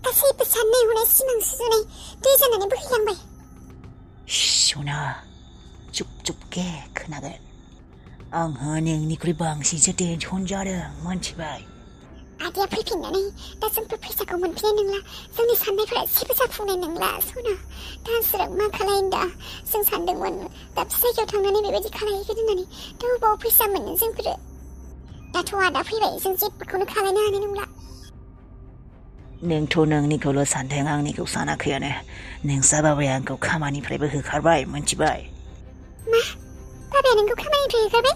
गासैबो साननाय हनाय सिमां सुजुनाय दै जानानै बोहैलांबाय। सना चुप खोनागोन। आंहा नोंनिख्रुइ बांसिनसो टेनसन जादों मोनथिबाय। आदाया फैफिननानै दा जोंफोर फैसाखौ मोनफिननाय नंला। जोंनि साननायफोरा जेबो जाफुंनाय नंला सना। दा जों मा खालायनो दा? जों सानदोंमोन दाबसे जायगायाव थांनानै बेबायदि खालायहैगोन होननानै। दा बबाव फैसा मोनो जोंफोरो? दाथ' आदा फैबाय, जों जेबोखौनो खालायनो हानाय नंला। नोंथ' नोंनिखौल' सानदों, आंनिखौ सानाखैयानो। नोंसा बाबाया आंखौ खामानिफ्रायबो होखारबाय मोनथिबाय। मा? बाबाया नोंखौ खामानिनिफ्राय होखारबाय?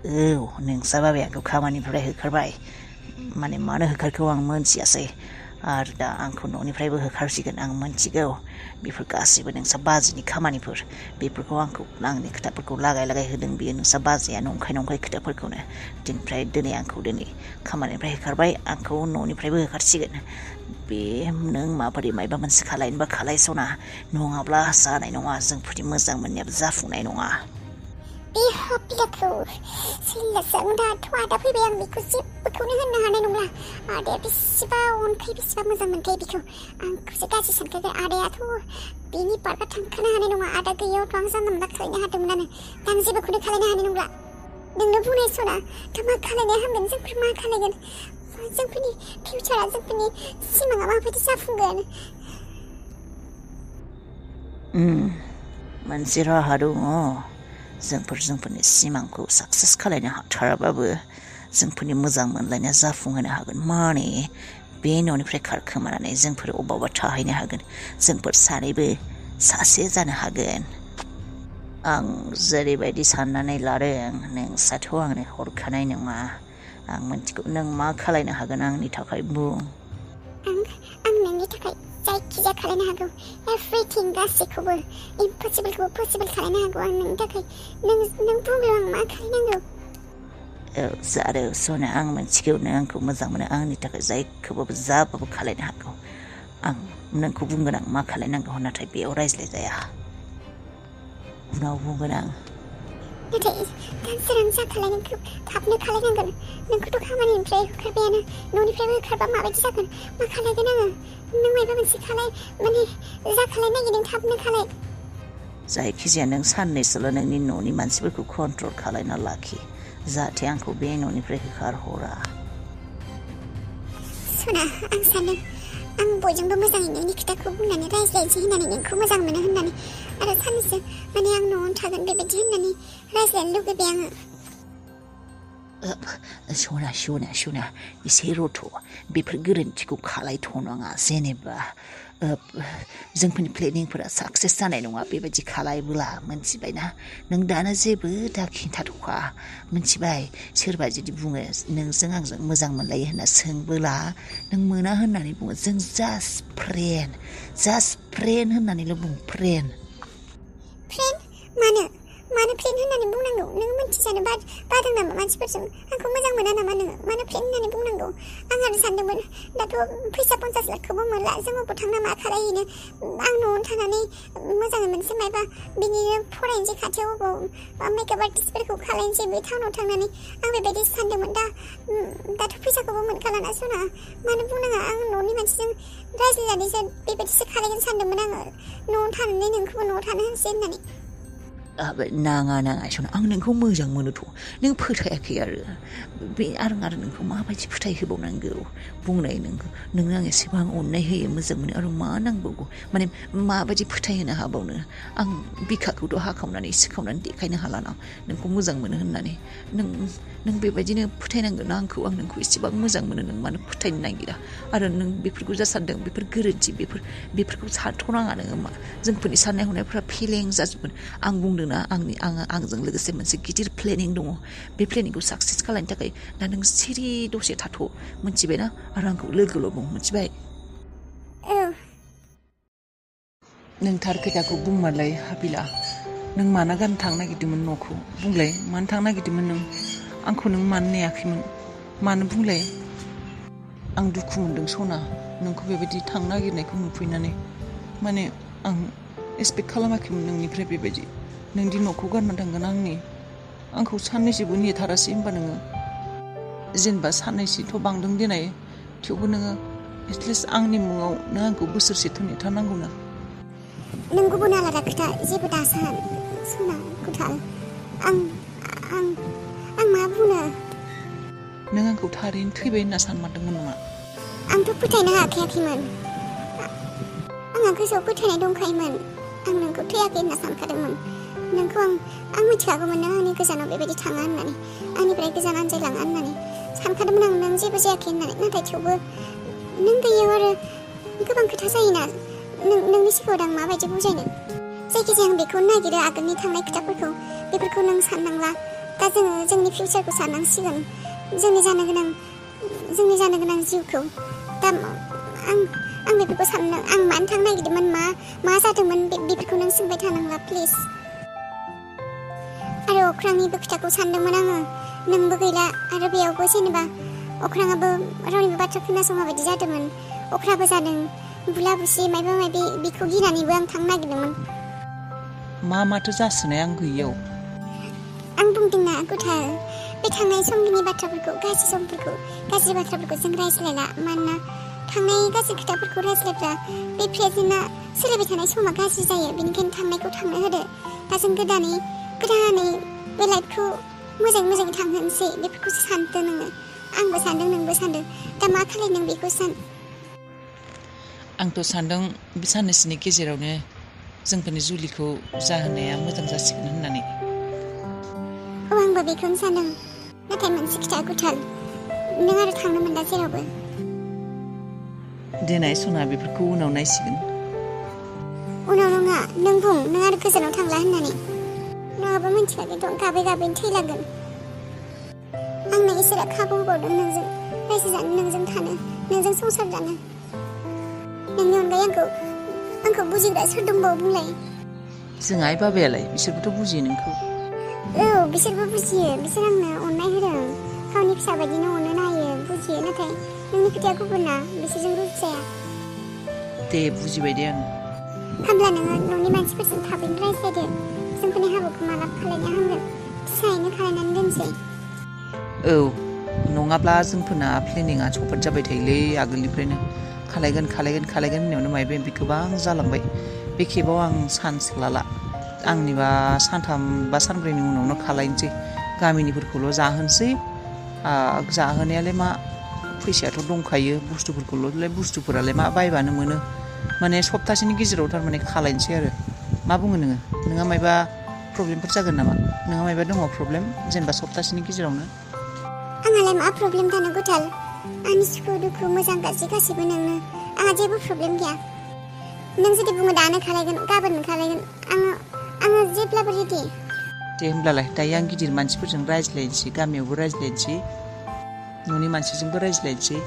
औ, नोंसा बाबाया आंखौ खामानिनिफ्राय होखारबाय। माने मानो होखारखौ आं मोनथियासै। आरो दा आंखौ न'निफ्रायबो होखारसिगोन आं मोनथिगौ। बेफोर गासैबो नोंसा बाजैनि खामानिफोर। बेफोरखौ आंनि खोथाफोरखौ लागाय होदों बियो नोंसा बाजैया नंखाय खोथाफोरखौनो। दिनै आंखौ खामानिनिफ्राय होखारबाय, आंखौ न'निफ्रायबो होखारसिगोन। बे नों माबोरै मायबा मोनसे खालायनोबा खालायसना, नङाब्ला जानाय नङा। जोंफोरनि मोजां मोननायाबो जाफुंनाय नङा। बे हाबिलाखौ सोलिलासो दाथ' आदा फैबाय, आं बेखौ जेबोखौनो होननो हानाय नंला। आदाया बेसेबा अनखायो, बेसेबा मोजां मोनखायो बेखौ। आंखौसो गाज्रि सानखागोन। आदायाथ' बेनि बारगा थांखानो हानाय नङा। आदा गैयावथ' आं जानला मोनला खालायनो हादोंमोनानो। दा आं जेबोखौनो खालायनो हानाय नंला। नोंनो बुंनाय सना, दा मा खालायनाया हामगोन? जोंफोर मा खालायगोन? जोंफोरनि फिउचारा, जोंफोरनि सिमाङा माबायदि जाफुंगोन? मोनसे राहा दङ। जोंफोरनि सिमांखौ साक्सेस खालायनो हाथाराबाबो जोंफोरनि मोजां मोनलायनाया जाफुंहोनो हागोन। माने बे न'निफ्राय खारखोमानानै जोंफोर अबावबा थाहैनो हागोन। जोंफोर सानैबो सासे जानो हागोन। आं जेरैबायदि साननानै लादों, नोंसाथ' आंनो हरखानाय नङा। आं मिथिगौ नों मा खालायनो हागोन आंनि थाखाय बुं। आं नोंनि थाखाय जायखिजाया खालायनो हागौ। एभ्रिथिं, गासैखौबो। इम्पसिबोलखौबो पसिबोल खालायनो हागौ आं नोंनि थाखाय। नों बुंल' आं मा खालायनांगौ। औ जादों सना, आं मिथिगौ नों आंखौ मोजां मोनो। आंनि थाखाय जायखौबाबो जाबाबो खालायनो हागौ। आं नोंखौ बुंगोन आं मा खालायनांगौ, नाथाय बेयाव रायज्लायजाया। उनाव बुंगोन आं। नाथाय सोरां जा खालायनांगौ थाबनो खालायनांगोन। नोंखौथ' खामानिनिफ्राय होखारबायानो, न'निफ्रायबो होखारबा माबायदि जागोन? मा खालायगोन आङो? नों मायबा मोनसे जा खालायनो नागिरदों थाबनो खालाय। जायखिजाया नों साननैसोल' नोंनि न'नि मानसिफोरखौ कन्ट्रल खालायना लाखि, जाहाथे आंखौ बे न'निफ्राय होखारहरा। सना, आं सानदों आं बयजोंबो मोजाङै नोंनि खोथाखौ बुंनानै रायज्लायनोसै होननानै, नोंखौ मोजां मोनो होननानै। आरो साननैसो आं न'आवनो थागोन बेबायदि होननानै रायज्लायनो लुगैबाय आङो। सना एसे रथ'। बेफोर गोरोन्थिखौ खालायथ'नाङा। जेनेबा जोंफोरनि प्लेनिंफोरा साक्सेस जानाय नङा बेबायदि खालायबोला, मोनथिबायना? नों दानो जेबो दा खिन्थाथ'खा, मोनथिबाय? सोरबा जुदि बुङो नोंजों आंजों मोजां मोनलायो होनना सोंबोला, नों मोना होननानै बुङो। जों जास्ट फ्रेन्ड होननानैल' बुं। फ्रेन्ड मानो फ्रेन्ड होननानै बुंनांगौ? नों मिथिजानो बादों नामा मानसिफोरजों? आंखौ मोजां मोना नामा नोङो? मानो फ्रेन्ड होननानै बुंनांगौ? आं आरो सानदोंमोन दाथ' फैसा 50 लाखखौबो मोनला, जों अबाव थांना मा खालायहैनो? आं न'आवनो थानानै मोजाङै मोनसे मायबा बिनिनो फरायनोसै, खाथियाव अबाव मेकआप आर्टिस्टफोरखौ खालायनोसै बे टाउनाव थांनानै। आं बेबायदि सानदोंमोन। दाथ' फैसाखौबो मोनखालाना सना। मानो बुंनाङा? आं न'नि मानसिजों रायज्लायनानैसो बेबायदिसो खालायगोन सानदोंमोन आङो। न'आव थानानै नोंखौबो न'आव थानो होनोसै होननानै। नाङा सना, आं नोंखौ मोजां मोनोथ'। नों फोथायाखै आरो नोंखौ माबायदि फोथायहोबावनांगौ? बुंनाय नोङो आं एसेबां अननाय होयो, मोजां मोनो, आरो मा नांबावगौ? माने माबायदि फोथायहोनो हाबावनो? आं बिखाखौथ' हाखावनानै सिखावनानै देखायनो हालाना नोंखौ मोजां मोनो होननानै। नों बेबायदिनो फोथायनांगोन ना आंखौ। आं नोंखौ एसेबां मोजां मोनो, नों मानो फोथायनो नागिरा? आरो नों बेफोरखौ जा सानदों बेफोर गोरोन्थि। बेफोरखौ सानथ'नाङा नोङो। जोंफोरनि साननाय हनायफ्रा फेलें जाजोबगोन। आं बुंदोंना आंजों लोगोसे मोनसे गिदिर प्लेनिं दङ। बे प्लेनिंखौ साक्सेस खालामनो थाखाय दा नों सिरि दसे थाथ', मोनथिबायना? आरो आंखौ लोगोल' बुं, मोनथिबाय? नों थार खोथाखौ बुंमारलाय हाबिला। नों मानो गान थांनो नागिरदोंमोन न'खौ? बुंलाय, मानो थांनो नागिरदोंमोन नों? आंखौ नों मानो नेयाखैमोन? मानो बुंलाय? आं दुखु मोनदों सना, नोंखौ बेबायदि थांनो नागिरनायखौ नुफैनानै। माने आं एक्सपेक्ट खालामाखैमोन नोंनिफ्राय बेबायदि। नोंदि न'खौ गारना थांगोन आंखौ साननैसोबो नेथारासै होनबा नोङो? जेनेबा साननैसोथ' बांदों देनाय, थेवबो नोङो एटलिस्ट आंनि मुङाव नों आंखौ बोसोरसेथ' नेथारनांगौ ना नों गुबुन आलादा खोथा जेबो दासान सना गुथाल आं मा बुंनो नों आंखौ थारैनो थैबाय होनना सानमारदोंमोन नामा आंथ' फोथायनो हाखायाखैमोन आंहा गोसोआव फोथायनाय दंखायोमोन आं नोंखौ थैयाखै होनना सानखादोंमोन नोंखौ आं मिथिखागौमोन नों आंनि गोजानाव बेबायदि थाङा होननानै आंनिफ्राय गोजान आनजायलाङा होननानै सानखादोंमोन आं नों जेबो जायाखै होननानै नाथाय थेवबो नों गैयाव आरो गोबां खोथा जायोना नोंनि सिगाङाव आं माबायदि बुजायनो जायखिजाया आं बेखौ नागिरो आगोलनि थांनाय खोथाफोरखौ बेफोरखौ नों साननांला दा जोङो जोंनि फिउचारखौ साननांसिगोन जोंनि जानो गोनां जिउखौ दा आं बेफोरखौ साननो आं मानो थांनो नागिरदोंमोन मा जादोंमोन बेफोरखौ नों सोंबाय थानांला प्लिज आरो अख्रांनिबो खोथाखौ सानदोंमोन आङो नोंबो गैला आरो बेयावबो जेनेबा अख्राङाबो रावनिबो बाथ्रा खोनासङा बायदि जादोंमोन अख्राबो जादों बुला बुसि मायबा मायबि बेखौ गिनानैबो आं थांनो नागिरदोंमोन माथो जासोनाय आं गैयियाव आं बुंदोंना गुथाल बे थांनाय समनि बाथ्राफोरखौ गाज्रि बाथ्राफोरखौ जों रायज्लायला मानोना थांनाय गाज्रि खोथाफोरखौ रायज्लायब्ला बे प्रेजेन्टआ सोलिबाय थानाय समा गाज्रि जायो बेनिखायनो थांनायखौ थांनो होदो दा जों गोदानै बे लाइफखौ मोजाङै थांहोनोसै बेफोरखौसो सानदों नोङो आंबो सानदों नोंबो सानदों दा मा खालाय नों बेखौ सान आंथ' सानदों बे साननैसोनि गेजेरावनो जोंफोरनि जुलिखौ जाहोनाया मोजां जासिगोन होननानै आंबो बेखौनो सानदों नाथाय मोनसे खोथा गुथाल नों आरो थांनो मोनला जेरावबो देनाय सना बेफोरखौ उनाव नायसिगोन उनाव नङा नों बुं नों आरो गोजानाव थांला होननानै नङाबा मिथिखागोन गाबै थैलांगोन आंनो इसोरा खाबु होबावदों नोंजों रायजो जानो नोंजों थानो नोंजों संसार जानो नोंनि अनगायै आंखौ बुजिग्रा सोर दंबावो बुंलाय जों आइ बाबायालाय बिसोरबोथ' बुजियो नोंखौ औ बिसोरबो बुजियो बिसोर आंनो अननाय होदों गावनि फिसा बायदिनो अननो नायो बुजियो नाथाय नोंनि खोथाया गुबुनना बिसोरजों रुजुजाया दे बुजिबाय दे आं होमब्ला नोङो न'नि मानसिफोरजों थाबैनो रायज्लायदो जोंफोरनि हाबाखौ माला खालायनाया हामगोन फिसायैनो खालायनानै दोनसै औ नङाब्ला जोंफोरना प्लेनिंआ चौपट जाबाय थायोलै आगोलनिफ्रायनो खालायगोन होननायावनो मायबा गोबां जालांबाय बे खेबाव आं चान्स लाला आंनिबा सानथाम बा सानब्रैनि उनावनो खालायनोसै गामिनिफोरखौल' जाहोनोसै जाहोनायालाय मा फैसायाथ' दंखायो बुस्थुफोरालाय मा बायबानो मोनो माने सप्तासेनि गेजेराव थारमाने खालायनोसै आरो मा बुङो नोंहा मायबा प्रब्लेमफोर जागोन नामा नोंहा मायबा दङ प्रब्लेम जेनेबा सप्तासेनि गेजेरावनो आंहालाय मा प्रब्लेम थानो गुथाल आंनि सुखु दुखु मोजां गाज्रि गासिबो नोंनो आंहा जेबो प्रब्लेम गैया नों जुदि बुङो दानो खालायगोन गाबोन खालायगोन आङो जेब्लाबो रेडि दे होमब्लालाय दायो आं गिदिर मानसिफोरजों रायज्लायनोसै गामियावबो रायज्लायनोसै न'नि मानसिजोंबो रायज्लायनोसै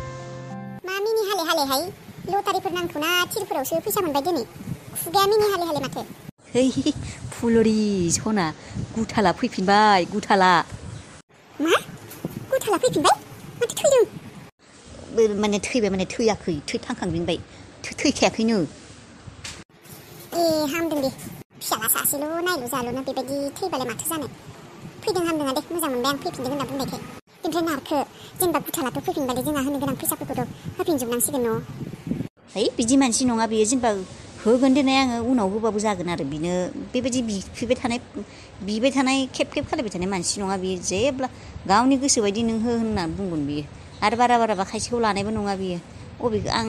मा मिनि हाले लटारिफोर नांथ'ना थिरफोरावसो फैसा मोनबाय दिनै खुगाया मिनि हाले माथो है फुलरि सना गुथाला फैफिनबाय गुथाला मा गुथाला फैफिनबाय माथो थैदों माने थैबाय माने थैयाखै थांखांफिनबाय थैखायाखैनो ए हामदों दे फिसाला सासेल' नायल' जाल'ना बेबायदि थैबालाय माथो जानो फैदों हामदों दे मोजां मोनबाय आं फैफिनदों होनना बुंनायखाय ओमफ्राय नारखो जेनेबा गुथालाथ' फैफिनबाय जोंहा होनो गोनां फैसाफोरखौथ' होफिनजोबनांसिगोन न' है बिदि मानसि नङा बियो जेनेबा होगोन देनाय आङो उनाव होबाबो जागोन आरो बिनो बेबायदि बिबाय थानाय खेब खालायबाय थानाय मानसि नङा बियो जेब्ला गावनि गोसो बायदि नों हो होनना बुंगोन बियो आरो बाराबा खायसेखौ लानायबो नङा बियो अबे आं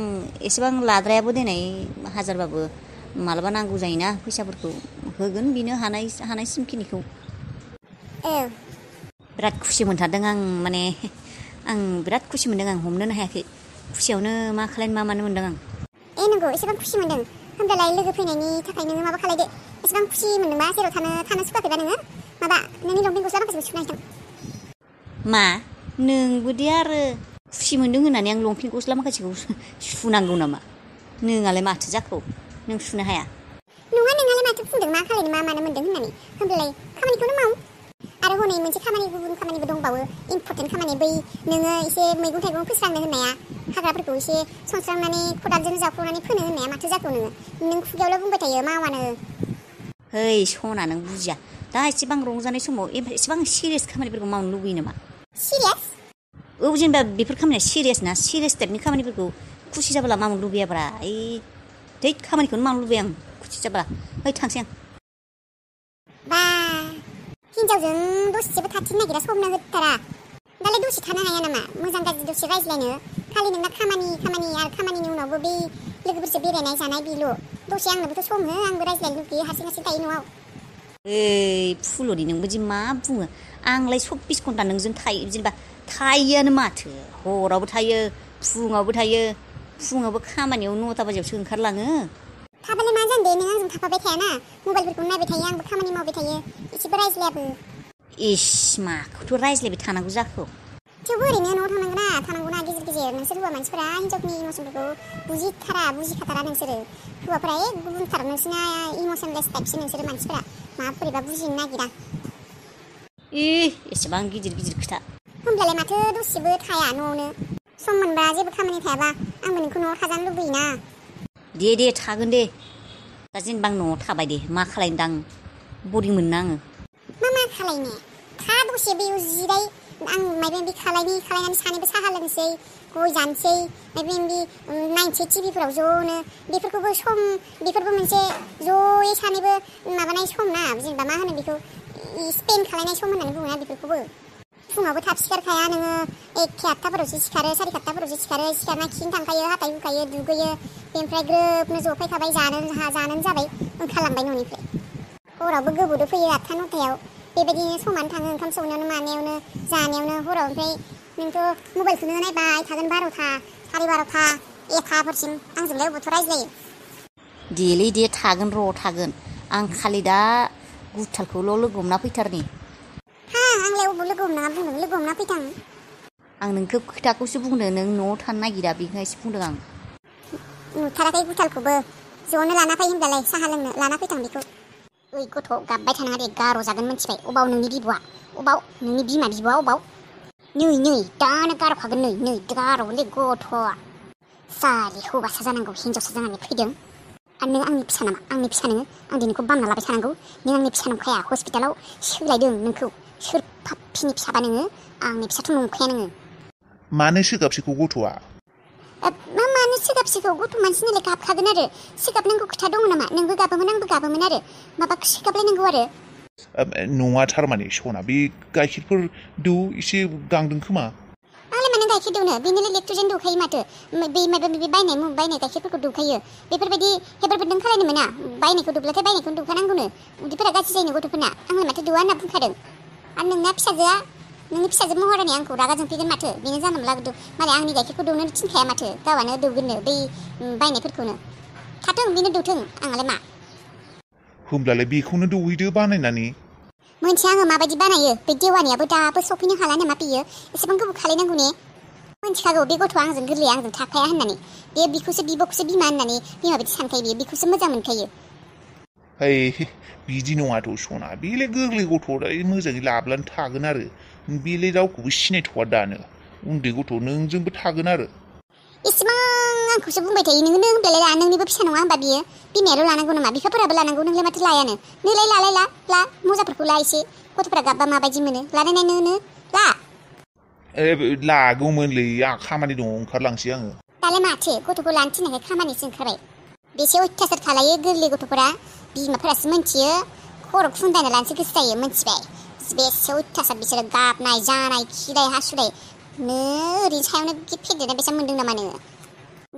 एसेबां लाद्रायाबो देनाय हाजारबाबो मालाबा नांगौ जायोना फैसाफोरखौ होगोन बिनो हानायसिमखिनिखौ बिराद खुसि मोनथारदों आं माने आं बिराद खुसि मोनदों आं हमनोनो हायाखै खुसियावनो मा खालायनो मा मानो मोनदों आं नंगौ एसेबां खुसि मोनदों होमब्लालाय लोगो फैनायनि थाखाय नोङो माबा खालायदो एसेबां खुसि मोनदोंबा जेराव थानो सुखुवाखैबा नोङो माबा नोंनि लंपेन्ट गस्ला माखासेखौ सुना हैथां मा नोंबोदि आरो खुसि मोनदों होननानै आं लंपेन्ट गस्ला माखासेखौ सुनांगौ नामा नोंआलाय माथो जाखो नों सुनो हाया नङा नोंआलाय माथो बुंदों मा खालायनो मा मानो मोनदों होननानै होमब्लालाय खामानिखौनो माव आरो हनै मोनसे गुबुन खामानिबो दंबावो इम्परटेन्ट खामानि बै नोङो एसे मैगं थाइगं फोस्रांनो होननाया हाग्राफोरखौ एसे सनस्रांनानै खदालजों जावख्ल'नानै फोनो होननाया माथो जाखो नों खुगायावल' बुंबाय थायो मावानो है सना नों बुजिया दा एसेबां रंजानाय समाव एसेबां सिरियास खामानिफोरखौ मावनो लुबैयो नामा सिरियास औ जेनेबा बेफोर खामानिया सिरियास टाइपनि खामानिफोरखौ खुसि जाब्ला मावनो लुबैयाब्रा थै खामानिखौनो मावनो लुबैया आं खुसि जाब्ला थांसै आं बा हिनजावजों दसेबो थाथिनो नागिरा समना होथारा दालाय दसे थानो हाया नामा मोजां गाज्रि दसे रायज्लायनो खालि नोंना खामानि आरो खामानिनि उनावबो बे लोगोफोरजों बेरायनाय जानाय बेल' दसे आंनोबोथ' सम हो आंबो रायज्लायनो लुगैयो हारसिं थायो न'आव फुलरि नोंबोदि मा बुङो आंलाय 24 घन्टा नोंजों थायो जेनेबा थायोआनो माथो हरावबो थायो फुङावबो खामानियाव 9टा बाजियावसो ओंखारलाङो थाबालाय मा जानो दे नों आंजों थाफाबाय थायाना मबाइलफोरखौ नायबाय थायो आंबो खामानि मावबाय थायो एसेबो रायज्लायाबो इस माखौथ' रायज्लायबाय थानांगौ जाखो थेवबो ओरैनो न'आव थानांगौना गेजेर नोंसोर हौवा मानसिफोरा हिनजावनि इमसनफोरखौ बुजिखाथारा नोंसोरो हौवाफोरा गुबुनथार नोंसिना इमसनलेस टाइपसो नोंसोरो मानसिफोरा बोरैबा बुजिनो नागिरा एसेबां गिदिर खोथा होमब्लालाय माथो दसेबो थाया न'आवनो सम मोनबा जेबो खामानि थायाबा आंबो नोंखौ न'आव थाजानो लुबैयोना दे थागोन दे दा जेनेबा आं न'आव थाबाय दे मा खालायनो दां बरिं मोनो आङो मा खालायनो था दसे बेयाव जिराय आं माबा माबि खालायनानै सानैबो साहा लोंसै गय जानोसै माबा माबि नायनोसै टिभिफोराव ज'नो बेफोरबो मोनसे ज'यै सानैबो माबानाय सम ना जेनेबा मा होनो बेखौ स्पेन्ड खालायनाय सम होननानै बुङोना बेफोरखौबो फुङावबो थाब सिखारखाया नोङो 1-8टाफोरावसो सिखारो 4-5टाफोरावसो सिखारना खिनो थांखायो हाथाय हुखायो दुगैयो बेनिफ्राय ग्रोबनो जफायखाबाय जानोनो जाबाय ओंखारलांबाय न'निफ्राय हरावबो गोबोदो फैयो 8-9टायाव बेबायदिनो समानो थाङो ओंखाम संनायावनो मानायावनो जानायावनो हराव ओमफ्राय नोंथ' मबाइलखौनो नायबाय थागोन 12टा 12:30 1टाफोरसिम आंजोंलाय अबावथ' रायज्लायो दे थागोन आं खालि दा गुथालखौल' लोगो हमना फैथारनि आंलाय अबाव लोगो हमनाङा बुंदों लोगो हमना फैथां आं नोंखौ खोथाखौसो बुंदों नों न'आव थानो नागिरा बेखायसो बुंदों आं नुथाराखै गुथालखौबो ज'नो लाना फै होनब्लालाय साहा लोंनो लाना फैथां बेखौ ओइ गथ' गाबबाय थानाङा दे गार' जागोन मिन्थिबाय अबाव नोंनि बिब'आ अबाव नोंनि बिमा बिब'आ अबाव नै दानो गार'खागोन नै गार'लै गथ' जालि हौवासा जानांगौ हिनजावसा जानानै फैदों आरो नों आंनि फिसा नामा आंनि फिसा नोङो आं दिनैखौ बामना लाबाय थानांगौ नों आंनि फिसा नंखाया हस्पिटालाव सोलायदों नोंखौ सोर पाप्पिनि फिसाबा नोङो आंनि फिसाथ' नंखाया नोङो मानो सोगाबसिखौ गथ'आ मानो सोगाबसिखौ गथ' मानसि नालाय गाबखागोन आरो सोगाबनांगौ खोथा दङ नामा नोंबो गाबोमोन आंबो गाबोमोन आरो माबा सोगाबलायनांगौ आरो नङा थारमाने सना बे गाइखेरफोर दौ एसे गांदों खोमा आंलाय मानो गाइखेर दौनो बेनोलाय लेक्ट'जेन दौखायो माथो बे माबा बायनाय गाइखेरफोरखौ दौखायो बेफोरबायदि हेबारबोरदों खालायनो मोना बायनायखौ दौब्लाथाय बायनायखौनो दौखानांगौनो उदैफोरा गाज्रि जायो गथ'फोरना आंलाय माथो दौवा होनना बुंखादों आरो नोंनि फिसाजो महरानि आंखौ रागा जोंफैगोन माथो बेनो जानोब्ला मालाय आंनि गाइखेरखौ दौनो थिनखाया माथो गावआनो दौगोननो बै बायनायफोरखौनो थाथों बेनो दौथों आंलाय मा होमब्लालाय बेखौनो दौहैदो बानायनानै मोनथिया आङो माबायदि बानायो बे देवानियाबो दाबो सफैनो हाला नामा बेयो एसेबां गोबाव खालायनांगौ ने मोनथिखागौ बे गथ'आ आंजों गोरलैया आंजों थाखाया होननानै बे बिखौसो बिमा होननानै बिमा बायदि सानखायो बिखौसो मोजां मोनखायो बिदि नङाथ' सना बेलाय गोरलै गथ' मोजाङै लाब्लानो थागोन आरो बेलाय रावखौबो सिनायथ'वा दानो उन्दै गथ' नोंजोंबो थागोन आरो इसेबां आंखौसो बुंबाय थायो नोंनो होनब्लालाय नोंनिबो फिसा नङा होनबा बियो बिमायाल' लानांगौ नामा बिफाफोराबो लानांगौ नोंलाय माथो लायानो नोंलाय ला मजाफोरखौ ला एसे गथ'फोरा गाबबा माबायदि मोनो लानाय नोंनो ला लागौमोनलै आं खामानि दङ ओंखारलांसै आङो दालाय माथो गथ'खौ लानो थिननायखाय खामानिसो ओंखारबाय बेसे अयथासार खालायो गोरलै गथ'फोरा बिमाफोरासो मोनथियो खर' खुन्दायना लानोसो गोसो जायो मोनथिबाय बेसे अयथासार बिसोरो गाबनाय जानाय खिनाय हासुनाय ओरैनो सायावनो फेदेरनाय बेसेबां मोन्दों नामा नोङो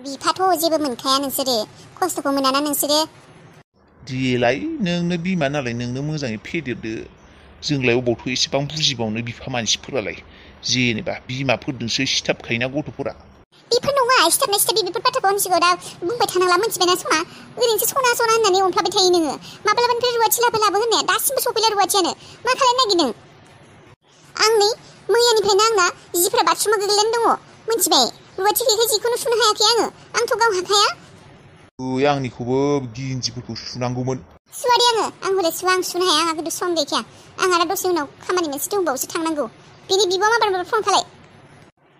बिफाथ' जेबो मोनखाया नोंसोरो खस्थ'खौ मोनाना नोंसोरो देलाय नोंनो बिमा नालाय नोंनो मोजाङै फेदेरदो जोंलाय अबावथ' एसेबां बुजिबावनो बिफा मानसिफोरालाय जेनेबा बिमाफोरजोंसो सिथाबखायोना गथ'फोरा बेफोर नङा सिथाबनाय बेफोर बाथ्राखौ आंनि सिगाङाव दा बुंबाय थानांला मोनथिबायना सना ओरैनोसो सना होननानै अनफ्लाबाय थायो नोङो माब्लाबानिफ्राय रुवाथि लाबो होननाया दासिमबो सफैला रुवाथियानो मा खालामनो नागिरदों आं नै मैयानिफ्रायनो आंना जिफोरा बाथरुमाव गोग्लैनानै दङ मोनथिबाय रुवाथि गैयैखाय जिखौनो सुनो हायाखै आंथ' गाव हाखाया आंनिखौबो गिन्जिफोरखौ सुनांगौमोन सुवा दे आं हले सुवा आं सुनो हाया आंहा खिन्थु सम गैखाया आंहा दा दसे उनाव खामानि मोनसे दंबावोसो थांनांगौ बिनि बिब'आ माबार फन खालाय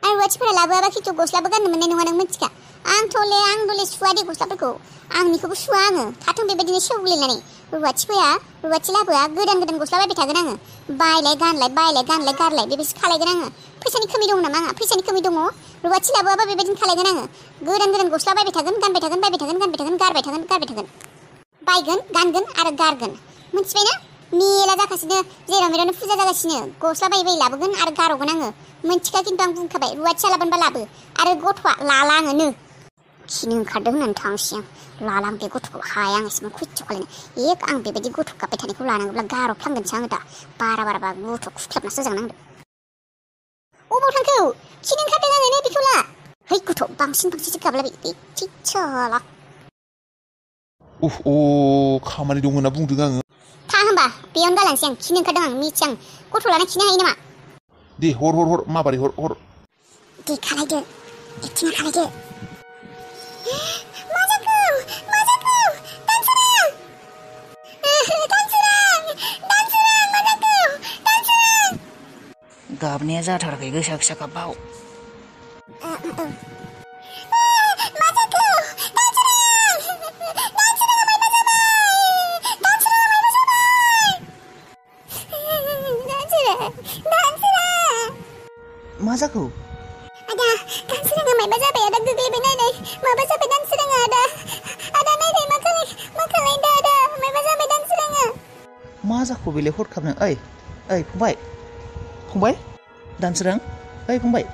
आं रुवाथिफोरा लाबोआबा खिन्थु गस्लाबो गाननो मोननाय नङा नों मिथिखा आं दले सुवा दे गस्लाफोरखौ आंनिखौबो सुवा आङो थाथों बेबायदिनो सेवग्लिनानै रुवाथि लाबोआ गोदान गस्ला बायबाय थागोन आङो बायलाय गानलाय गारलाय बेबायदि खालायगोन आङो फैसानि खमि दं नामा आंहा फैसानि खमि दङ रुवाथि लाबोआबा बेबायदिनो खालायगोन आङो गोदान गस्ला बायबाय थागोन गानबाय थागोन बायबाय थागोन गानबाय थागोन गारबाय थागोन बायगोन गानगोन आरो गारगोन मोनथिबायना मेला जागासिनो जेराव मेरावनो फुजा जागासिनो गस्ला बायै लाबोगोन आरो गारगोन आङो मोनथिखा खिन्थु आं बुंखाबाय रुवाथि लाबोनबा लाबो आरो गथ'आ लाला आङो नो खिनो ओंखारदों होननानै थांसै आं लाला आं बे गथ'खौ हाया आं एसेबां खस्थ' खालायनो आं बेबायदि गथ' गाबबाय थानायखौ लानांगौब्ला गारफ्लांगोनसो आङो दा बारा गथ' खुख्लाबनासो जानांदों अबाव थांखो खिनो ओंखारदों आङो नै बेखौ ला है गथ' बांसिनसो गाबला बे थिगसाला खामानि दं होनना बुंदों आङो था होमबा बेयावनो गालांसै आं खिनो ओंखारदों आं मिथि आं गथ' लाना खिनो हायो नामा दे हर माबारै हर दे खालायदो एक्टिंआ खालायदो मा जाखो दानसोरां मा जाखो दानसोरां गाबनाया जाथाराखै गोसा गाबबाव मा जाखो आदा दानसोराङा मायबा जाबाय आदा गोग्लैबाय नायनाय माबा जाबाय दानसोराङा आदा नायनाय मा खालायदो आदा मायबा जाबाय दानसोराङा मा जाखो बेलाय हरखाबनो ओइ फंबाय दानसोरां ओइ फंबाय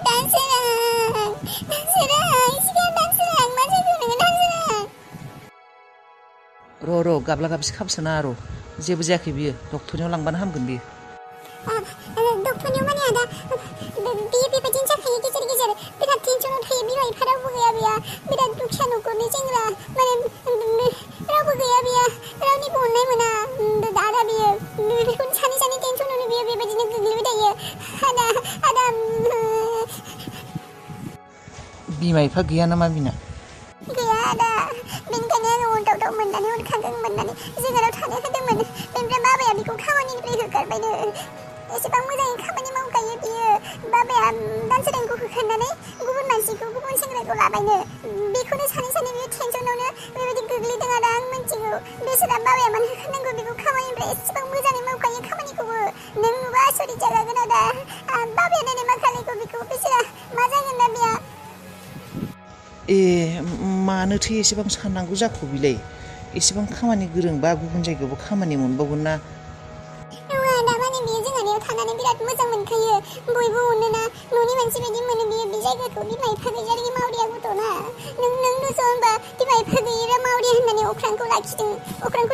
दानसोरां मा जाखो नोङो दानसोरां र' गाबला गाबसि खामसोना र' जेबो जायाखै बियो डक्टरनियाव लांबानो हामगोन बियो डक्टरनियाव माने आदा बियो बेबायदिनो जाखायो गेजेर बिराद टेनसनाव थायो बिमा बिफा रावबो गैया बिया बिराद दुखिया न'खरनि सेंग्रा माने रावबो गैया बिया रावनिबो अननाय मोना आदा बियो बेखौनो सानै टेनसनावनो बियो बेबायदिनो गोग्लैबाय थायो आदा बिमा बिफा गैया नामा बिना गैया आदा बेनिखायनो आङो अनथाव मोननानै हरखांदों मोननानै जोंनाव थानो होदोंमोन बेनिफ्राय बाबाया बेखौ खामानिनिफ्राय होखारबायनो एसेबां मोजाङै खामानि मावखायो बियो बाबाया दानसोरांखौ होखारनानै गुबुन सेंग्राखौ लाबायनो बेखौनो सानै बियो टेनसनावनो बेबायदि गोग्लैदों आदा आं मिथिगौ बेसोरा बाबाया मानो होखारनांगौ बेखौ खामानिनिफ्राय एसेबां मोजाङै मावखायो खामानिखौबो नों नुबा आसरित जागोन आदा बाबाया नायनाय मा खालायखौ बेखौ बेसोरा मा जागोन दा बिया मानोथो एसेबां साननांगौ जाखो बिलाय एसेबां खामानि गोरोंबा गुबुन जायगायावबो खामानि मोनबावगोन ना नङा दा माने बियो जोंहानियाव थानानै बिराद मोजां मोनखायो बयबो अनोना न'नि मानसि बायदि मोनो बियो बे जायगाखौ बिमा बिफा गैजारिनि मावरिया गथ'ना नों दस' होनबा बिमा बिफा गैयिरा मावरिया होननानै अख्रांखौ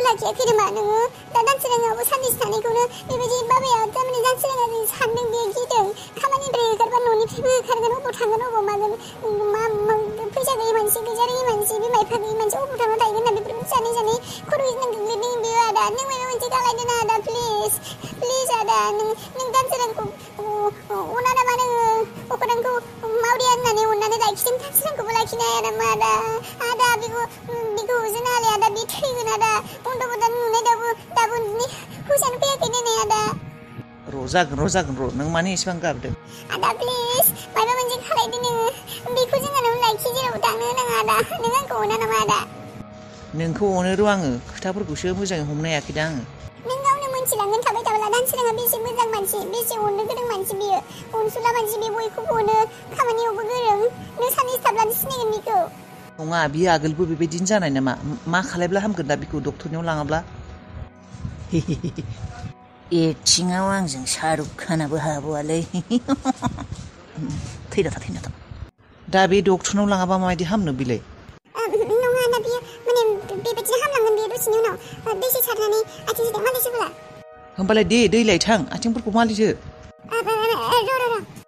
लाखियाखै नामा नोङो दा दानसोराङावबो साननैसो थानायखौनो बेबायदि बाबाया थारमाने दानसोराङा सानदों बियो गिदों खामानिनिफ्राय होखारबा न'निफ्रायबो होखारगोन अबाव थांगोन अबाव मागोन फैसा गैयि मानसि गैजारिनि मानसि बिमा बिफा गैयि मानसि अबाव थांना थाहैगोन ना बेफोरखौ सानै खर' गिदिं गोग्लैदों बियो आदा नों माबा मोनसे खालायदो ना आदा प्लिज आदा नों दानसोरांखौ अना नामा नोङो अख्रांखौ मावरिया होननानै अननानै लाखिदों दानसोरांखौबो लाखिनो हाया नामा आदा बेखौ होजोना आले आदा बे थैगोन आदा उन्दाव गोदान नुनाय दाबो हुसानो फैयाखै नायनाय आदा र' जागोन नों माने एसेबां गाबदों आदा प्लिज माबा मोनसे खालायदो नोङो बेखौ जोंहानाव लाखि जेरावबो थांनो नाङा आदा नों आंखौ अना नामा आदा नोंखौ अनो र' आङो खोथाफोरखौसो मोजाङै हमनो हायाखै दा आङो नों गावनो मोनथिलांगोन थाबाय थाब्ला दानसोराङा बेसे मोजां मानसि बेसे अननो गोरों मानसि बियो अनसुला मानसि बे बयखौबो अनो खामानियावबो गोरों नों सानैसो थाब्लानो सिनायगोन बेखौ नङा बियो आगोलबो बेबायदिनो जानाय नामा मा खालायब्ला हामगोन दा बेखौ डक्टरनियाव लाङाब्ला एक्टिंआव आंजों शाहरुख खानाबो हाबावालै थैना था दा बे डक्टरनाव लाङाबा माबायदि हामनो बिलाय नङा ना बियो माने बेबायदिनो हामलांगोन बियो दसेनि उनाव दैसे सारनानै आथिंजों मालिस होब्ला होमबालाय दै लायथां आथिंफोरखौ मालिसो र'